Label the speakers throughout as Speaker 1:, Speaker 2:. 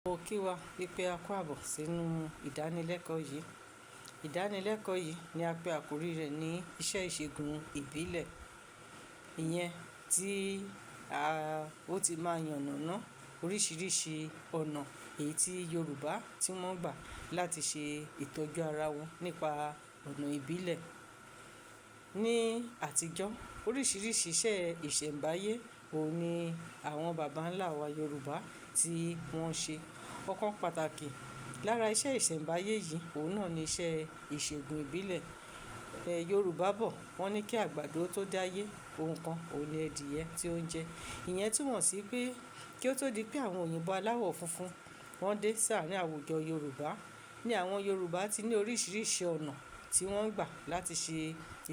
Speaker 1: Mo kí wa wípé a kú àbọ̀ sínú ìdánilẹ́kọ̀ọ́ yìí. Ìdánilẹ́kọ̀ọ́ yìí ni a pè àkórí rẹ̀ ní iṣẹ́ ìṣègùn ìbílẹ̀. Ìyẹn tí ó ti máa yànnàná oríṣiríṣi ọ̀nà èyí tí Yorùbá tí wọ́n gbà láti ṣe ìtọ́jú ara wọn nípa ọ̀nà ìbílẹ̀. Ní àtijọ́, oríṣiríṣi iṣẹ́ ìṣẹ̀mbáyé òun ni àwọn bàbá ńlá wa Yorùbá tí wọ́n ṣe. Ọ̀kan pàtàkì lára iṣẹ́ ìṣẹ̀mbáyé yìí, òun náà ni iṣẹ́ ìṣègùn ìbílẹ̀. Yorùbá bọ̀, wọ́n ní kí àgbàdo tó dáyé, ohun kan òun ni ẹdìyẹ tí ó ń jẹ. Ìyẹn túmọ̀ sí pé kí ó tó di pé àwọn òyìnbó aláwọ̀ funfun wọ́n dé sáàrin àwùjọ Yorùbá, ní àwọn Yorùbá ti ní oríṣiríṣi ọ̀nà tí wọ́n ń gbà láti ṣe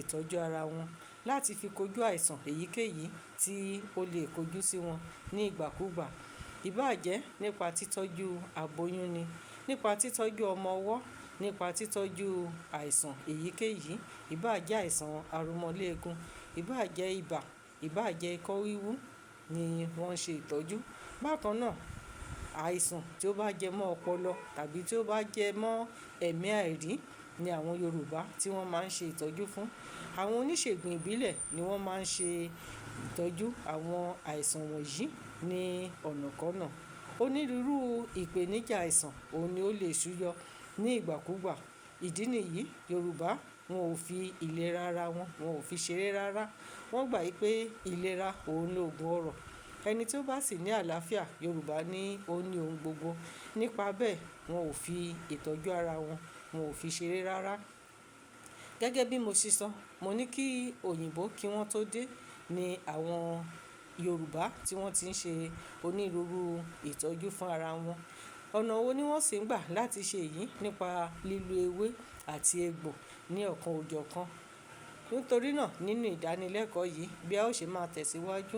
Speaker 1: ìtọ́jú ara wọn, láti fi kojú àìsàn èyíkéyìí tí ó lè kojú sí wọn ní ìgbàkúgbà. Ìbá jẹ́ nípa títọ́jú aboyún ni, nípa títọ́jú ọmọ ọwọ́, nípa títọ́jú àìsàn èyíkéyìí, ìbá jẹ́ àìsàn aromọléegun, ìbá jẹ́ ibà, ìbá jẹ́ ikọ́ wíwú ni wọ́n ń ṣe ìtọ́jú. Bákan náà, àìsàn tí ó bá jẹ mọ́ ọpọlọ tàbí tí ó bá jẹ mọ́ ẹ̀mí àìrí ni àwọn Yorùbá tí wọ́n máa ń ṣe ìtọ́jú fún. Àwọn oníṣègùn ìbílẹ̀ ni wọ́n máa ń ṣe ìtọ́jú àwọn àìsàn wọ̀nyí ní ọ̀nàkọ́nà. Onírúurú ìpèníjà àìsàn òun ni ó lè súyọ ní ìgbàkúgbà. Ìdí nìyí, Yorùbá wọn ò fi ìlera ara wọn, wọn ò fi ṣeré rárá. Wọ́n gbà pé ìlera òun lòògùn ọrọ̀. Ẹni tí ó bá sì ní àlàáfíà, Yorùbá ní ó ní ohun gbogbo. Nípa bẹ́ẹ̀, wọn ò fi ìtọ́jú ara wọn, wọn ò fi ṣeré rárá. Gẹ́gẹ́ bí mo ṣe sọ, mo ní kí òyìnbó kí wọ́n tó dé ní àwọn Yorùbá tí wọ́n ti ń ṣe onírúurú ìtọ́jú fún ara wọn. Ọ̀nà wo ni wọ́n sì ń gbà láti ṣe èyí? Nípa lílo ewé àti egbò ní ọ̀kan òjọ̀ kan. Nítorí náà, nínú ìdánilẹ́kọ̀ọ́ yìí, bí a ó ṣe máa tẹ̀síwájú,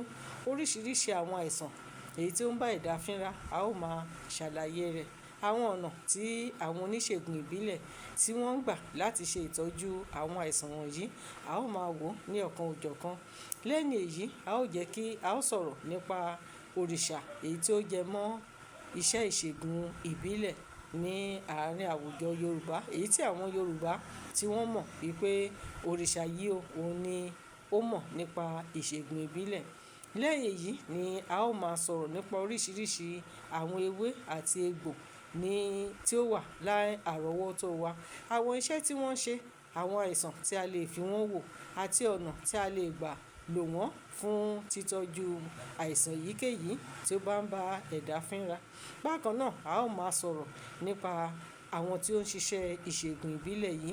Speaker 1: oríṣiríṣi àwọn àìsàn èyí tí ó ń bá ẹ̀dá fínra, a ó máa ṣàlàyé rẹ̀. Àwọn ọ̀nà tí àwọn oníṣègùn ìbílẹ̀ tí wọ́n ń gbà láti ṣe ìtọ́jú àwọn àìsàn wọ̀nyí, a ó máa wò ní ọ̀kan òjọ̀ kan. Lẹ́yìn èyí, a ó jẹ́ kí a ó sọ̀rọ̀ nípa òrìṣà èyí tí ó jẹ mọ́ iṣẹ́ ìṣègùn ìbílẹ̀ ní àárín àwùjọ Yorùbá, èyí tí àwọn Yorùbá tí wọ́n mọ̀ wípé òrìṣà yìí òun ni ó mọ̀ nípa ìṣègùn ìbílẹ̀. Lẹ́yìn èyí ni a ó máa sọ̀rọ̀ nípa oríṣiríṣi àwọn ewé àti egbò ní tí ó wà láì àrọ́wọ́tó wa. Àwọn iṣẹ́ tí wọ́n ń ṣe, àwọn àìsàn tí a lè fi wọ́n wò àti ọ̀nà tí a lè gbà lò wọ́n fún títọ́jú àìsàn èyíkéyìí tí ó bá ń bá ẹ̀dá fínra. Bákan náà, a ó máa sọ̀rọ̀ nípa àwọn tí ó ń ṣiṣẹ́ ìṣègùn ìbílẹ̀ yìí.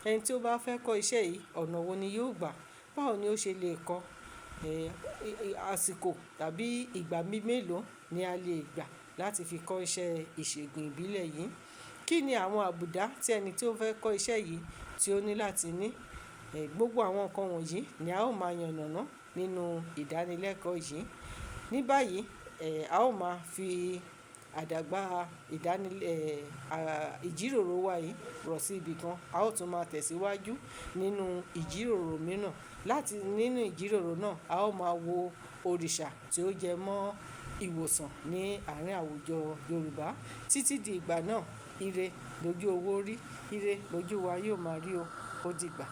Speaker 1: Ẹni tí ó bá fẹ́ kọ́ iṣẹ́ yìí, ọ̀nà wo ni yóò gbà? Báwo ni ó ṣe lè kọ́? Àsìkò tàbí ìgbà mélòó ni a lè gbà láti fi kọ́ iṣẹ́ ìṣègùn ìbílẹ̀ yìí? Kí ni àwọn àbùdá tí ẹni tí ó fẹ́ kọ́ iṣẹ́ yìí tí ó ní láti ní? Gbogbo àwọn nǹkan wọ̀nyí ni a ó máa yànnàná nínú ìdánilẹ́kọ̀ọ́ yìí. Ní báyìí, a ó máa fi àdàgbà ìjíròrò wa yìí rọ̀ sí ibi kan. A ó tún máa tẹ̀síwájú nínú ìjíròrò mìíràn. Láti nínú ìjíròrò náà, a ó máa wo òrìṣà tí ó jẹ mọ́ ìwòsàn ní àárín àwùjọ Yorùbá. Títí di ìgbà náà, ire lójú owó rí, ire lójú wa yóò máa rí o. Ó dìgbà.